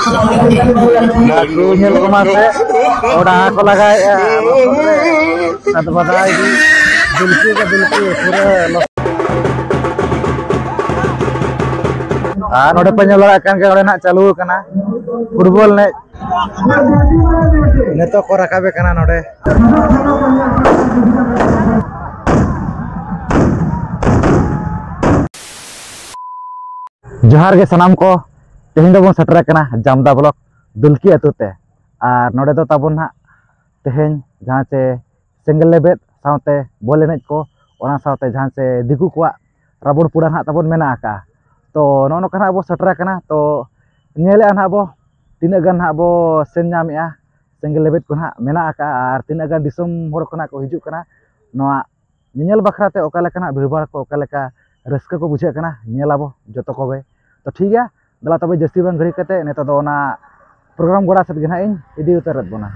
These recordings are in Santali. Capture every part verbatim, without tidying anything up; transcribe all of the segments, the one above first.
ᱟᱨ ᱠᱚ ᱧᱮᱞ ᱠᱚᱢᱟ ᱥᱮ, ᱚᱰᱟ ᱠᱚ ᱞᱟᱜᱟᱭᱮᱫᱼᱟ ᱞᱚᱥᱚᱫ ᱨᱮ᱾ ᱥᱟᱫᱽ ᱵᱟᱫᱟᱭ ᱜᱮ, ᱫᱩᱞᱠᱤ ᱜᱮ ᱫᱩᱞᱠᱤ, ᱯᱩᱨᱟᱹ ᱞᱚᱥᱚᱫ᱾ ᱟᱨ ᱱᱚᱰᱮ ᱯᱮ ᱧᱮᱞ ᱫᱟᱲᱮᱭᱟᱜ ᱠᱟᱱ ᱜᱮᱭᱟ, ᱚᱸᱰᱮ ᱱᱟᱜ ᱪᱟᱹᱞᱩ ᱟᱠᱟᱱᱟ ᱯᱷᱩᱴᱵᱚᱞ ᱮᱱᱮᱡ᱾ ᱱᱤᱛᱚᱜ ᱠᱚ ᱨᱟᱠᱟᱵᱮ ᱠᱟᱱᱟ ᱱᱚᱰᱮ᱾ ᱡᱚᱦᱟᱨ ᱜᱮ ᱥᱟᱱᱟᱢ ᱠᱚ, ᱛᱮᱦᱮᱧ ᱫᱚᱵᱚᱱ ᱥᱮᱴᱮᱨ ᱟᱠᱟᱱᱟ ᱡᱟᱢᱫᱟ ᱵᱞᱚᱠ ᱫᱩᱞᱠᱤ ᱟᱹᱛᱩ ᱛᱮ᱾ ᱟᱨ ᱱᱚᱰᱮ ᱫᱚ ᱛᱟᱵᱚᱱ ᱱᱟᱦᱟᱜ ᱛᱮᱦᱮᱧ ᱡᱟᱦᱟᱸ ᱪᱮ ᱥᱮᱸᱜᱮᱞ ᱞᱮᱵᱮᱫ ᱥᱟᱶᱛᱮ ᱵᱚᱞ ᱮᱱᱮᱡ ᱠᱚ, ᱚᱱᱟ ᱥᱟᱶᱛᱮ ᱡᱟᱦᱟᱸ ᱪᱮ ᱫᱤᱠᱩ ᱠᱚᱣᱟᱜ ᱨᱟᱵᱚᱲ ᱯᱚᱲᱟ ᱱᱟᱦᱟᱜ ᱛᱟᱵᱚᱱ ᱢᱮᱱᱟᱜ ᱟᱠᱟᱜᱼᱟ᱾ ᱛᱚ, ᱱᱚᱜᱼᱚ ᱱᱚᱝᱠᱟ ᱱᱟᱦᱟᱜ ᱵᱚ ᱥᱮᱴᱮᱨ ᱟᱠᱟᱱᱟ᱾ ᱛᱚ, ᱧᱮᱞᱮᱜᱼᱟ ᱱᱟᱦᱟᱜ ᱵᱚ ᱛᱤᱱᱟᱹᱜ ᱜᱟᱱ ᱱᱟᱦᱟᱜ ᱵᱚ ᱥᱮᱱ ᱧᱟᱢᱮᱜᱼᱟ ᱥᱮᱸᱜᱮᱞ ᱞᱮᱵᱮᱫ ᱠᱚ ᱱᱟᱦᱟᱜ ᱢᱮᱱᱟᱜ ᱟᱠᱟᱜᱼᱟ, ᱟᱨ ᱛᱤᱱᱟᱹᱜ ᱜᱟᱱ ᱫᱤᱥᱚᱢ ᱦᱚᱲ ᱠᱚ ᱱᱟᱦᱟᱜ ᱠᱚ ᱦᱤᱡᱩᱜ ᱠᱟᱱᱟ ᱱᱚᱣᱟ ᱧᱮᱧᱮᱞ ᱵᱟᱠᱷᱨᱟ ᱛᱮ, ᱚᱠᱟ ᱞᱮᱠᱟᱱᱟᱜ ᱵᱷᱤᱲᱵᱷᱟᱲ ᱠᱚ, ᱚᱠᱟ ᱞᱮᱠᱟ ᱨᱟᱹᱥᱠᱟᱹ ᱠᱚ ᱵᱩᱡᱷᱟᱹᱜ ᱠᱟᱱᱟ, ᱧᱮᱞ ᱟᱵᱚ ᱡᱚᱛᱚ ᱠᱚᱜᱮ᱾ ᱛᱚ, ᱴᱷᱤᱠ ᱜᱮᱭᱟ, ᱫᱮᱞᱟ ᱛᱚᱵᱮ ᱡᱟᱹᱥᱛᱤ ᱵᱟᱝ ᱜᱷᱟᱹᱲᱤ ᱠᱟᱛᱮ ᱱᱤᱛᱚᱜ ᱫᱚ ᱚᱱᱟ ᱯᱨᱳᱜᱨᱟᱢ ᱜᱚᱲᱟ ᱥᱮᱫ ᱜᱮ ᱱᱟᱦᱟᱜ ᱤᱧ ᱤᱫᱤ ᱩᱛᱟᱹᱨᱮᱫ ᱵᱚᱱᱟ᱾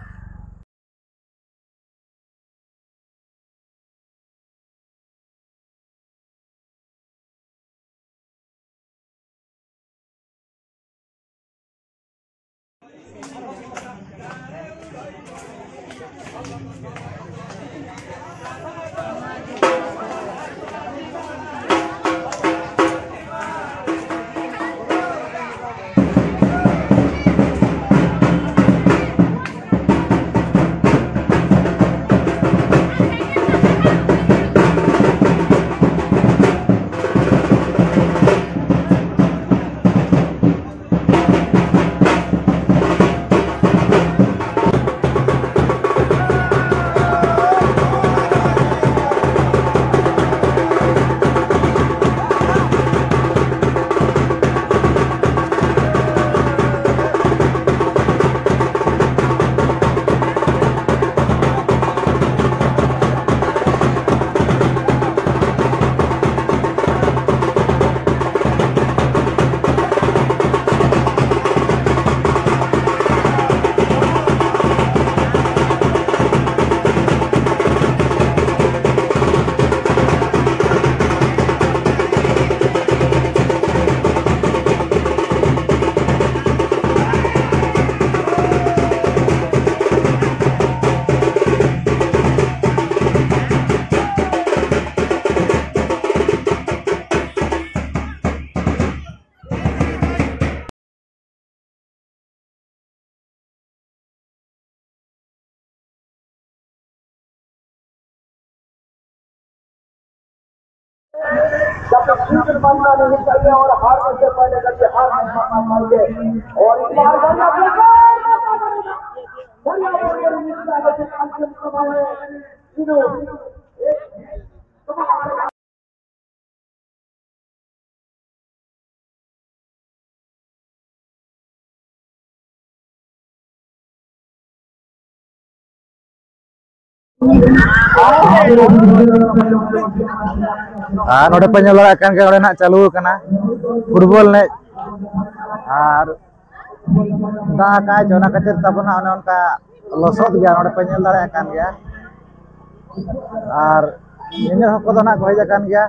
जब तक सीजन बनना नहीं चाहिए और हारने से पहले कभी हार नहीं मानना चाहिए। और इस बार बढ़िया प्रदर्शन, बढ़िया प्रदर्शन, अंतिम समय में शुरू। ᱟᱨ ᱱᱚᱰᱮ ᱯᱮ ᱧᱮᱞ ᱫᱟᱲᱮᱭᱟᱜ ᱠᱟᱱ ᱜᱮᱭᱟ, ᱱᱚᱰᱮ ᱱᱟᱜ ᱪᱟᱹᱞᱩ ᱟᱠᱟᱱᱟ ᱯᱷᱩᱴᱵᱚᱞ ᱮᱱᱮᱡ᱾ ᱟᱨ ᱫᱟᱜ ᱟᱠᱟᱭ ᱪᱚ, ᱚᱱᱟ ᱠᱷᱟᱹᱛᱤᱨ ᱛᱟᱵᱚᱱ ᱦᱟᱸᱜ ᱚᱱᱮ ᱚᱱᱠᱟ ᱞᱚᱥᱚᱫ ᱜᱮᱭᱟ, ᱱᱚᱰᱮ ᱯᱮ ᱧᱮᱞ ᱫᱟᱲᱮᱭᱟᱜ ᱠᱟᱱ ᱜᱮᱭᱟ᱾ ᱟᱨ ᱧᱮᱧᱮᱞ ᱦᱚᱲ ᱠᱚᱫᱚ ᱱᱟᱜ ᱠᱚ ᱦᱮᱡ ᱟᱠᱟᱱ ᱜᱮᱭᱟ,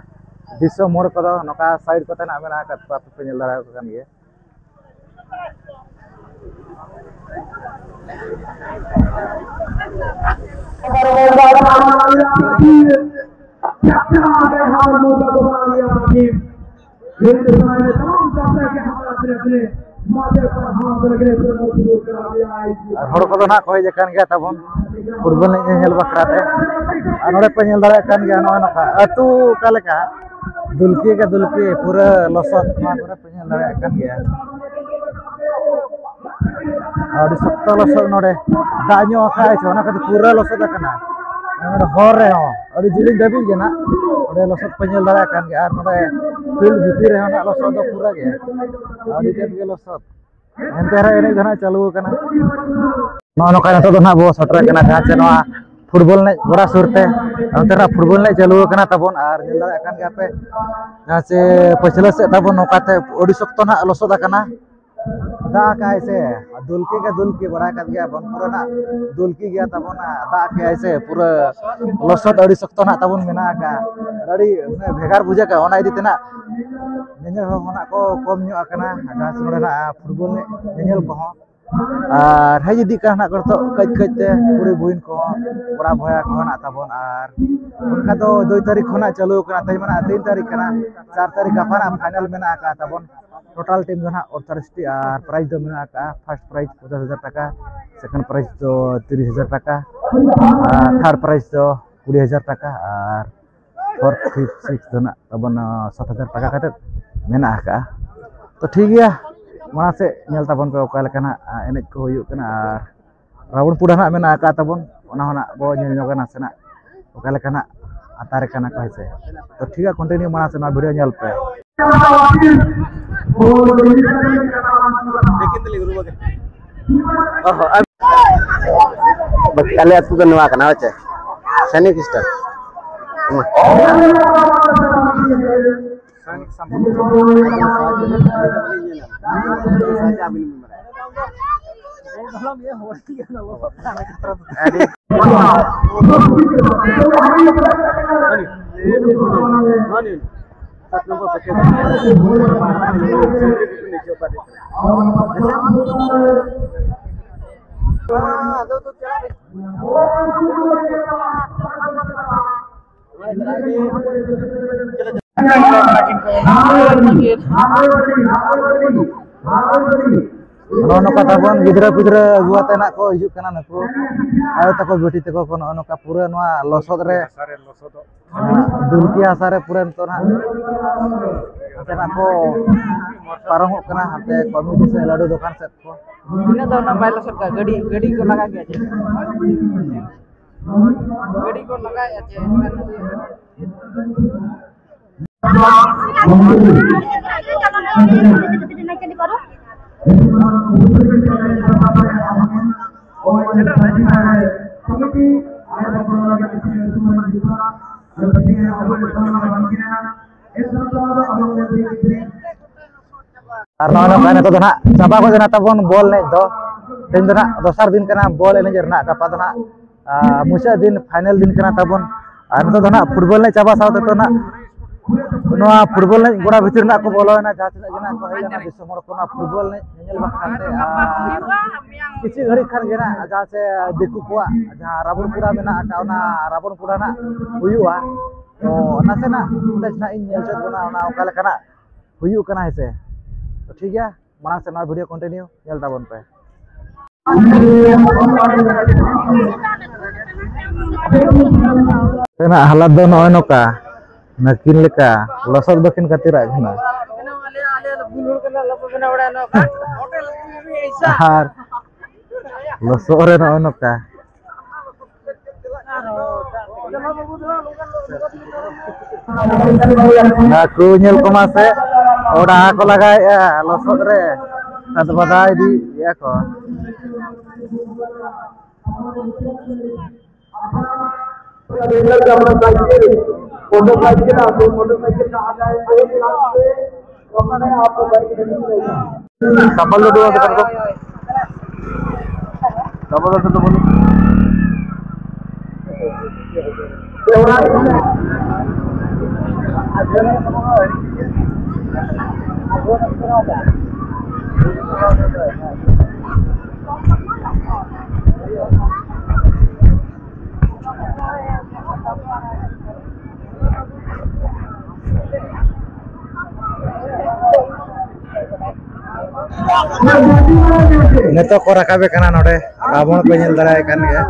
ᱫᱤᱥᱚᱢ ᱦᱚᱲ ᱠᱚᱫᱚ ᱱᱚᱝᱠᱟ ᱥᱟᱭᱤᱰ ᱠᱚᱛᱮ ᱱᱟᱜ ᱢᱮᱱᱟᱜ ᱟᱠᱟᱫ ᱠᱚᱣᱟ, ᱯᱮ ᱧᱮᱞ ᱫᱟᱲᱮᱭᱟᱠᱚ ᱠᱟᱱ ᱜᱮᱭᱟ᱾ ᱟᱨ ᱦᱚᱲ ᱠᱚᱫᱚ ᱱᱟᱦᱟᱜ ᱠᱚ ᱦᱮᱡ ᱟᱠᱟᱱ ᱜᱮᱭᱟ ᱛᱟᱵᱚᱱ ᱯᱷᱩᱴᱵᱚᱞ ᱮᱱᱮᱡ ᱧᱮᱧᱮᱞ ᱵᱟᱠᱷᱨᱟ ᱛᱮ᱾ ᱟᱨ ᱱᱚᱰᱮ ᱯᱮ ᱧᱮᱞ ᱫᱟᱲᱮᱭᱟᱜ ᱠᱟᱱ ᱜᱮᱭᱟ, ᱱᱚᱜᱼᱚᱭ ᱱᱚᱝᱠᱟ ᱟᱹᱛᱩ ᱚᱠᱟ ᱞᱮᱠᱟ ᱫᱩᱞᱠᱤ ᱜᱮ ᱫᱩᱞᱠᱤ, ᱯᱩᱨᱟᱹ ᱞᱚᱥᱚᱫ ᱱᱚᱣᱟ ᱠᱚᱨᱮ ᱯᱮ ᱧᱮᱞ ᱫᱟᱲᱮᱭᱟᱜ ᱠᱟᱱ ᱜᱮᱭᱟ᱾ ᱟᱹᱰᱤ ᱥᱚᱠᱛᱚ ᱞᱚᱥᱚᱫ ᱱᱚᱰᱮ, ᱫᱟᱜ ᱧᱚᱜ ᱟᱠᱟᱫ ᱪᱚ, ᱚᱱᱟ ᱠᱷᱟᱹᱛᱤᱨ ᱯᱩᱨᱟᱹ ᱞᱚᱥᱚᱫ ᱟᱠᱟᱱᱟ᱾ ᱱᱚᱰᱮ ᱦᱚᱨ ᱨᱮᱦᱚᱸ ᱟᱹᱰᱤ ᱡᱤᱞᱤᱧ ᱫᱷᱟᱹᱵᱤᱡ ᱜᱮ ᱱᱟᱜ ᱚᱸᱰᱮ ᱞᱚᱥᱚᱫ ᱯᱮ ᱧᱮᱞ ᱫᱟᱲᱮᱭᱟᱜ ᱠᱟᱱ ᱜᱮᱭᱟ᱾ ᱟᱨ ᱱᱚᱰᱮ ᱯᱷᱤᱞᱰ ᱵᱷᱤᱛᱤᱨ ᱨᱮᱦᱚᱸ ᱱᱟᱜ ᱞᱚᱥᱚᱫ ᱫᱚ ᱯᱩᱨᱟᱹ ᱜᱮ, ᱟᱹᱰᱤ ᱛᱮᱫ ᱜᱮ ᱞᱚᱥᱚᱫ᱾ ᱮᱱᱛᱮ ᱨᱮᱦᱚᱸ ᱮᱱᱮᱡ ᱫᱚ ᱱᱟᱜ ᱪᱟᱹᱞᱩ ᱟᱠᱟᱱᱟ᱾ ᱱᱚᱜᱼᱚ ᱱᱚᱝᱠᱟ ᱱᱤᱛᱚᱜ ᱫᱚ ᱱᱟᱜ ᱵᱚ ᱥᱮᱴᱮᱨ ᱟᱠᱟᱱᱟ ᱡᱟᱦᱟᱸ ᱪᱮ ᱱᱚᱣᱟ ᱯᱷᱩᱴᱵᱚᱞ ᱮᱱᱮᱡ ᱜᱚᱰᱟ ᱥᱩᱨ ᱛᱮ᱾ ᱚᱱᱛᱮ ᱱᱟᱜ ᱯᱷᱩᱴᱵᱚᱞ ᱮᱱᱮᱡ ᱪᱟᱹᱞᱩ ᱟᱠᱟᱱᱟ ᱛᱟᱵᱚᱱ, ᱟᱨ ᱧᱮᱞ ᱫᱟᱲᱮᱭᱟᱜ ᱠᱟᱱ ᱜᱮᱭᱟ ᱯᱮ ᱡᱟᱦᱟᱸ ᱪᱮ ᱯᱟᱹᱪᱷᱞᱟᱹ ᱥᱮᱫ ᱛᱟᱵᱚᱱ ᱱᱚᱝᱠᱟᱛᱮ ᱟᱹᱰᱤ ᱥᱚᱠᱛᱚ ᱱᱟᱜ ᱞᱚᱥᱚᱫ ᱟᱠᱟᱱᱟ᱾ ᱫᱟᱜ ᱟᱠᱟᱜᱼᱟᱭ ᱥᱮ, ᱫᱩᱞᱠᱤ ᱜᱮ ᱫᱩᱞᱠᱤ, ᱵᱟᱲᱟᱭ ᱠᱟᱱ ᱜᱮᱭᱟ ᱵᱚᱱ, ᱯᱩᱨᱟᱹ ᱱᱟᱜ ᱫᱩᱞᱠᱤ ᱜᱮᱭᱟ ᱛᱟᱵᱚᱱᱟ᱾ ᱫᱟᱜ ᱠᱮᱜᱼᱟᱭ ᱥᱮ, ᱯᱩᱨᱟᱹ ᱞᱚᱥᱚᱫ ᱟᱹᱰᱤ ᱥᱚᱠᱛᱚ ᱱᱟᱜ ᱛᱟᱵᱚᱱ ᱢᱮᱱᱟᱜ ᱟᱠᱟᱜᱼᱟ᱾ ᱟᱹᱰᱤ ᱢᱟᱱᱮ ᱵᱷᱮᱜᱟᱨ ᱵᱩᱡᱷᱟᱹᱜ ᱠᱟᱱᱟ, ᱚᱱᱟ ᱤᱫᱤ ᱛᱮ ᱱᱟᱜ ᱧᱮᱧᱮᱞ ᱦᱚᱲ ᱦᱚᱸ ᱱᱟᱜ ᱠᱚ ᱠᱚᱢ ᱧᱚᱜ ᱟᱠᱟᱱᱟ, ᱡᱟᱦᱟᱸ ᱥᱮ ᱱᱚᱰᱮ ᱱᱟᱜ ᱯᱷᱩᱴᱵᱚᱞ ᱮᱱᱮᱡ ᱧᱮᱧᱮᱞ ᱠᱚᱦᱚᱸ᱾ ᱟᱨ ᱦᱮᱡ ᱤᱫᱤᱜ ᱠᱟᱱᱟ ᱱᱟᱜ ᱠᱚ ᱱᱤᱛᱚᱜ ᱠᱟᱹᱡ ᱠᱟᱹᱡ ᱛᱮ ᱠᱩᱲᱤ ᱵᱩᱦᱤᱱ ᱠᱚᱦᱚᱸ, ᱠᱚᱲᱟ ᱵᱚᱭᱦᱟ ᱠᱚᱦᱚᱸ ᱱᱟᱜ ᱛᱟᱵᱚᱱ᱾ ᱟᱨ ᱚᱱᱠᱟ ᱫᱚ ᱫᱩᱭ ᱛᱟᱹᱨᱤᱠᱷ ᱠᱷᱚᱱᱟᱜ ᱪᱟᱹᱞᱩ ᱟᱠᱟᱱᱟ, ᱛᱮᱦᱮᱧ ᱢᱟ ᱱᱟᱜ ᱛᱤᱱ ᱛᱟᱹᱨᱤᱠᱷ ᱠᱟᱱᱟ, ᱪᱟᱨ ᱛᱟᱹᱨᱤᱠᱷ ᱜᱟᱯᱟ ᱱᱟᱜ ᱯᱷᱟᱭᱱᱟᱞ ᱢᱮᱱᱟᱜ ᱟᱠᱟᱫ ᱛᱟᱵᱚᱱ᱾ ᱴᱳᱴᱟᱞ ᱴᱤᱢ ᱫᱚ ᱱᱟᱜ ᱟᱴᱷᱟᱨᱚ ᱴᱤ ᱟᱨ ᱯᱨᱟᱭᱤᱡᱽ ᱫᱚ ᱢᱮᱱᱟᱜ ᱟᱠᱟᱫᱼᱟ, ᱯᱷᱟᱥᱴ ᱯᱨᱟᱭᱤᱡᱽ ᱯᱚᱪᱟᱥ ᱦᱟᱡᱟᱨ ᱴᱟᱠᱟ, ᱥᱮᱠᱮᱱᱰ ᱯᱨᱟᱭᱤᱡᱽ ᱫᱚ ᱛᱤᱨᱤᱥ ᱦᱟᱡᱟᱨ ᱴᱟᱠᱟ ᱟᱨ ᱛᱷᱟᱨᱰ ᱯᱨᱟᱭᱤᱡᱽ ᱫᱚ ᱠᱩᱲᱤ ᱦᱟᱡᱟᱨ ᱴᱟᱠᱟ᱾ ᱟᱨ fourth, fifth, sixth ᱫᱚ ᱱᱟᱜ ᱛᱟᱵᱚᱱ ᱥᱟᱛ ᱦᱟᱡᱟᱨ ᱴᱟᱠᱟ ᱠᱟᱛᱮᱫ ᱢᱮᱱᱟᱜ ᱟᱠᱟᱫᱼᱟ᱾ ᱛᱚ ᱴᱷᱤᱠ ᱜᱮᱭᱟ, ᱢᱟᱲᱟᱝ ᱥᱮᱫ ᱧᱮᱞ ᱛᱟᱵᱚᱱ ᱯᱮ ᱚᱠᱟ ᱞᱮᱠᱟᱱᱟᱜ ᱮᱱᱮᱡ ᱠᱚ ᱦᱩᱭᱩᱜ ᱠᱟᱱᱟ ᱟᱨ ᱨᱟᱵᱚᱱ ᱯᱩᱰᱟ ᱱᱟᱜ ᱢᱮᱱᱟᱜ ᱟᱠᱟᱫ ᱛᱟᱵᱚᱱ, ᱚᱱᱟ ᱦᱚᱸ ᱱᱟᱜ ᱵᱚ ᱧᱮᱞ ᱧᱚᱜᱟ ᱱᱟᱥᱮᱱᱟᱜ ᱚᱠᱟ ᱞᱮᱠᱟᱱᱟᱜ ᱟᱛᱟᱨ ᱠᱟᱱᱟ ᱠᱚ, ᱦᱮᱸ ᱥᱮ᱾ ᱛᱚ ᱴᱷᱤᱠ ᱜᱮᱭᱟ, continue ᱢᱟᱲᱟᱝ ᱥᱮᱫ ᱱᱚᱣᱟ video ᱧᱮᱞ ᱯᱮ᱾ ᱚ ᱦᱚᱸ, ᱟᱨ ᱵᱟᱠ ᱟᱞᱮ ᱟᱹᱛᱩ ᱫᱚ ᱱᱚᱣᱟ ᱠᱟᱱᱟ, ᱦᱳᱭ ᱪᱮ? ᱥᱟᱭᱱᱤᱠ ᱥᱴᱳᱨ᱾ ᱱᱚᱜᱼᱚ ᱱᱚᱝᱠᱟ ᱛᱟᱵᱚᱱ ᱜᱤᱫᱽᱨᱟᱹ ᱯᱤᱫᱽᱨᱟᱹ ᱟᱹᱜᱩ ᱟᱛᱮ ᱱᱟᱜ ᱠᱚ ᱦᱤᱡᱩᱜ ᱠᱟᱱᱟ ᱱᱩᱠᱩ ᱟᱭᱳ ᱛᱟᱠᱚ, ᱵᱤᱴᱤ ᱛᱟᱠᱚ ᱠᱚ᱾ ᱱᱚᱜᱼᱚ ᱱᱚᱝᱠᱟ ᱯᱩᱨᱟᱹ ᱱᱚᱣᱟ ᱞᱚᱥᱚᱫ ᱨᱮ, ᱫᱩᱞᱠᱤ ᱦᱟᱥᱟ ᱨᱮ ᱯᱩᱨᱟᱹ ᱱᱤᱛᱚᱜ ᱱᱟᱜ ᱦᱟᱱᱛᱮ ᱱᱟᱜ ᱠᱚ ᱯᱟᱨᱚᱢᱚᱜ ᱠᱟᱱᱟ ᱦᱟᱱᱛᱮ ᱠᱚᱢᱤᱴᱤ ᱥᱮ ᱞᱟᱹᱰᱩ ᱫᱚᱠᱟᱱ ᱥᱮᱫ ᱠᱚ᱾ ᱤᱱᱟᱹ ᱫᱚ ᱚᱱᱟ ᱵᱟᱭ ᱞᱚᱥᱚᱫ ᱠᱟᱜᱼᱟ, ᱜᱟᱹᱰᱤ, ᱜᱟᱹᱰᱤ ᱠᱚ ᱞᱟᱜᱟ ᱜᱮᱭᱟ ᱪᱮ? ᱜᱟᱹᱰᱤ ᱠᱚ ᱞᱟᱜᱟᱭᱮᱫᱼᱟ ᱪᱮ? ᱟᱨ ᱱᱚᱜᱼᱚᱭ ᱱᱚᱝᱠᱟ ᱱᱤᱛᱚᱜ ᱫᱚ ᱱᱟᱜ ᱪᱟᱵᱟ ᱜᱚᱫ ᱮᱱᱟ ᱛᱟᱵᱚᱱ ᱵᱚᱞ ᱮᱱᱮᱡ ᱫᱚ᱾ ᱛᱮᱦᱮᱧ ᱫᱚ ᱱᱟᱜ ᱫᱚᱥᱟᱨ ᱫᱤᱱ ᱠᱟᱱᱟ ᱵᱚᱞ ᱮᱱᱮᱡ ᱨᱮᱱᱟᱜ, ᱜᱟᱯᱟ ᱫᱚ ᱱᱟᱜ, ᱟᱨ, ᱢᱩᱪᱟᱹᱫ ᱫᱤᱱ, final ᱫᱤᱱ ᱠᱟᱱᱟ ᱛᱟᱵᱚᱱ᱾ ᱟᱨ ᱱᱤᱛᱚᱜ ᱫᱚ ᱱᱟᱜ football ᱮᱱᱮᱡ ᱪᱟᱵᱟ ᱥᱟᱶᱛᱮ ᱛᱚ ᱱᱟᱜ ᱱᱚᱣᱟ football ᱮᱱᱮᱡ ᱜᱚᱲᱟ ᱵᱷᱤᱛᱤᱨ ᱨᱮᱱᱟᱜ ᱠᱚ ᱵᱚᱞᱚᱭᱮᱱᱟ, ᱡᱟᱦᱟᱸ ᱛᱤᱱᱟᱹᱜ ᱜᱮ ᱱᱟᱜ ᱠᱚ ᱦᱮᱡ ᱞᱮᱱᱟ ᱫᱤᱥᱚᱢ ᱦᱚᱲ ᱠᱚ ᱱᱚᱣᱟ football ᱮᱱᱮᱡ ᱧᱮᱧᱮᱞ ᱵᱟᱠᱷᱨᱟ ᱛᱮ᱾ ᱟᱨ ᱠᱤᱪᱷᱩ ᱜᱷᱟᱹᱲᱤᱡ ᱠᱷᱟᱱ ᱜᱮ ᱱᱟᱜ ᱡᱟᱦᱟᱸ ᱥᱮ ᱫᱤᱠᱩ ᱠᱚᱣᱟᱜ ᱡᱟᱦᱟᱸ ᱨᱟᱵᱚᱱ ᱯᱩᱨᱟ ᱢᱮᱱᱟᱜ ᱟᱠᱟᱫ, ᱚᱱᱟ ᱨᱟᱵᱚᱱ ᱯᱩᱨᱟ ᱱᱟᱜ ᱦᱩᱭᱩᱜᱼᱟ᱾ ᱛᱚ ᱱᱟᱥᱮᱱᱟᱜ ᱚᱸᱰᱮ ᱱᱟᱜ ᱤᱧ ᱧᱮᱞ ᱦᱚᱪᱚᱭᱮᱫ ᱵᱚᱱᱟ ᱚᱱᱟ ᱚᱠᱟ ᱞᱮᱠᱟᱱᱟᱜ ᱦᱩᱭᱩᱜ ᱠᱟᱱᱟ, ᱦᱮᱸ ᱥᱮ᱾ ᱛᱚ ᱴᱷᱤᱠ ᱜᱮᱭᱟ, ᱢᱟᱲᱟᱝ ᱥᱮᱫ ᱱᱚᱣᱟ video continue ᱧᱮᱞ ᱛᱟᱵᱚᱱ ᱯᱮ᱾ ᱨᱮᱱᱟᱜ ᱦᱟᱞᱚᱛ ᱫᱚ ᱱᱚᱜᱼᱚᱭ ᱱᱚᱝᱠᱟ᱾ ᱱᱟᱹᱠᱤᱱ ᱞᱮᱠᱟ ᱞᱚᱥᱚᱫ ᱵᱟᱹᱠᱤᱱ ᱠᱷᱟᱹᱛᱤᱨᱟᱜ ᱠᱟᱱᱟ᱾ ᱟᱨ ᱞᱚᱥᱚᱫ ᱨᱮ ᱱᱚᱜᱼᱚᱭ ᱱᱚᱝᱠᱟ᱾ ᱦᱟᱹᱠᱩ ᱧᱮᱞ ᱠᱚᱢᱟ ᱥᱮ, ᱚᱰᱟᱦᱟ ᱠᱚ ᱞᱟᱜᱟᱭᱮᱫᱼᱟ ᱞᱚᱥᱚᱫ ᱨᱮ, ᱟᱫᱚ ᱵᱟᱫᱟ ᱤᱫᱤᱭᱮᱫᱼᱟ ᱠᱚ᱾ मोटरसाइकिल, आपको मोटरसाइकिल कहाँ जाएंगे? यहाँ से, तो मैंने आपको बाइक नहीं देगा। डबल दो, डबल दो, डबल दो। ᱱᱤᱛᱚᱜ ᱠᱚ ᱨᱟᱠᱟᱵᱮ ᱠᱟᱱᱟ ᱱᱚᱰᱮ, ᱨᱟᱵᱚᱬ ᱯᱮ ᱧᱮᱞ ᱫᱟᱲᱮᱭᱟᱭ ᱠᱟᱱ ᱜᱮᱭᱟ᱾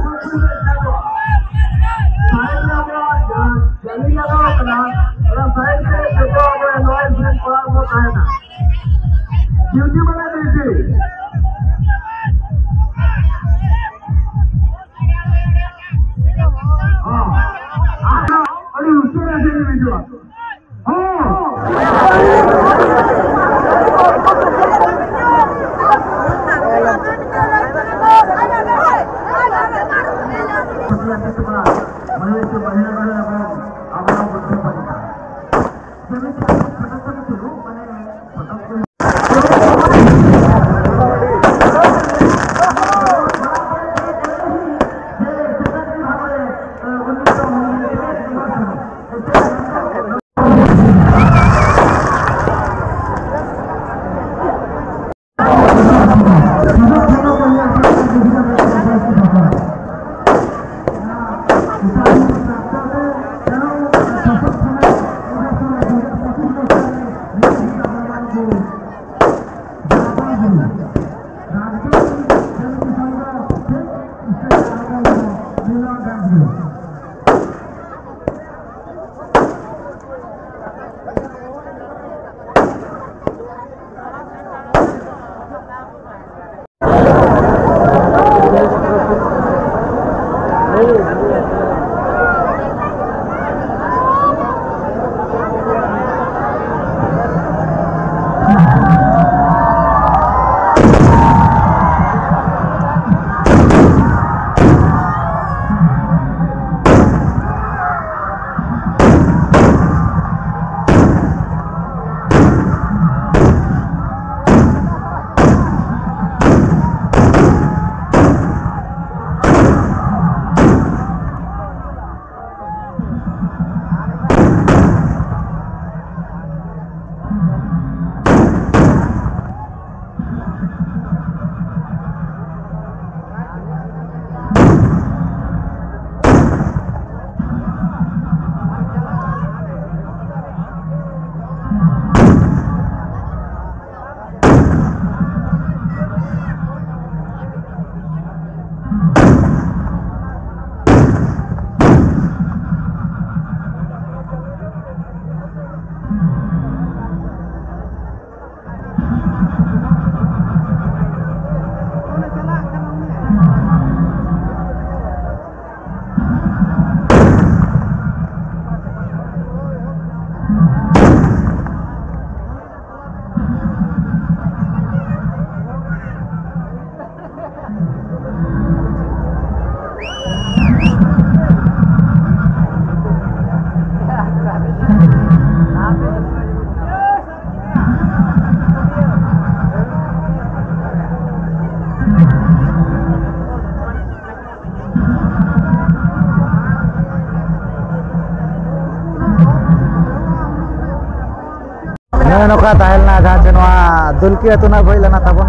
ᱱᱚᱜᱼᱚᱭ ᱱᱚᱝᱠᱟ ᱛᱟᱦᱮᱸ ᱞᱮᱱᱟ ᱡᱟᱦᱟᱸ ᱪᱮ ᱱᱚᱣᱟ ᱫᱩᱞᱠᱤ ᱟᱹᱛᱩ ᱱᱟᱜ ᱦᱩᱭ ᱞᱮᱱᱟ ᱛᱟᱵᱚᱱ,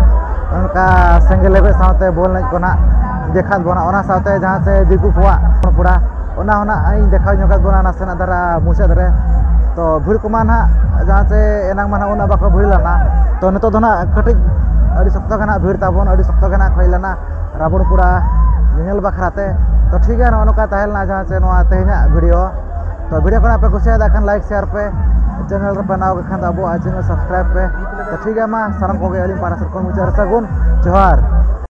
ᱱᱚᱝᱠᱟ ᱥᱮᱸᱜᱮᱞ ᱞᱮᱵᱮᱫ ᱥᱟᱶᱛᱮ ᱵᱚᱞ ᱮᱱᱮᱡ ᱠᱚ ᱱᱟᱜ ᱫᱮᱠᱷᱟᱣ ᱵᱚᱱᱟ, ᱚᱱᱟ ᱥᱟᱶᱛᱮ ᱡᱟᱦᱟᱸ ᱪᱮ ᱫᱤᱠᱩ ᱠᱚᱣᱟᱜ ᱯᱚᱲᱟ, ᱚᱱᱟ ᱦᱚᱸ ᱱᱟᱜ ᱤᱧ ᱫᱮᱠᱷᱟᱣ ᱧᱚᱜᱟᱫ ᱵᱚᱱᱟ ᱱᱟᱥᱮᱱᱟᱜ ᱫᱷᱟᱨᱟ ᱢᱩᱪᱟᱹᱫ ᱨᱮ᱾ ᱛᱚ ᱵᱷᱤᱲ ᱠᱚᱢᱟ ᱱᱟᱜ ᱡᱟᱦᱟᱸ ᱪᱮ ᱮᱱᱟᱝ ᱢᱟ ᱱᱟᱜ ᱩᱱᱟᱹᱜ ᱵᱟᱠᱚ ᱵᱷᱤᱲ ᱞᱮᱱᱟ, ᱛᱚ ᱱᱤᱛᱚᱜ ᱫᱚ ᱱᱟᱜ ᱠᱟᱹᱴᱤᱡ ᱟᱹᱰᱤ ᱥᱚᱠᱛᱚ ᱜᱮ ᱱᱟᱜ ᱵᱷᱤᱲ ᱛᱟᱵᱚᱱ, ᱟᱹᱰᱤ ᱥᱚᱠᱛᱚ ᱜᱮ ᱱᱟᱜ ᱦᱩᱭ ᱞᱮᱱᱟ ᱨᱟᱵᱚᱬ ᱯᱚᱲᱟ ᱧᱮᱧᱮᱞ ᱵᱟᱠᱷᱨᱟ ᱛᱮ᱾ ᱛᱚ ᱴᱷᱤᱠ ᱜᱮᱭᱟ, ᱱᱚᱜᱼᱚ ᱱᱚᱝᱠᱟ ᱛᱟᱦᱮᱸ ᱞᱮᱱᱟ ᱡᱟᱦᱟᱸ ᱪᱮ ᱱᱚᱣᱟ ᱛᱮᱦᱮᱧᱟᱜ ᱵᱷᱤᱰᱤᱭᱳ᱾ ᱛᱚ ᱵᱷᱤᱰᱤᱭᱳ ᱠᱷᱚᱱ ᱟᱯᱮ ᱠᱩᱥᱤᱭᱟᱫᱟ ᱠᱷᱟᱱ ᱞᱟᱭᱤᱠ ᱥᱮᱭᱟᱨ ᱯᱮ, ᱪᱮᱱᱮᱞ ᱨᱮᱯᱮ ᱱᱟᱣᱟ ᱜᱮ ᱠᱷᱟᱱ ᱫᱚ ᱟᱵᱚᱣᱟᱜ ᱪᱮᱱᱮᱞ ᱥᱟᱵᱥᱠᱨᱟᱭᱤᱵ ᱯᱮ᱾ ᱛᱚ ᱴᱷᱤᱠ ᱜᱮᱭᱟ, ᱢᱟ ᱥᱟᱱᱟᱢ ᱠᱚᱜᱮ ᱟᱹᱞᱤᱧ ᱯᱟᱦᱴᱟ ᱥᱮᱫ ᱠᱷᱚᱱ ᱢᱩᱪᱟᱹᱫ ᱨᱮ ᱥᱟᱹᱜᱩᱱ ᱡᱚᱦᱟᱨ᱾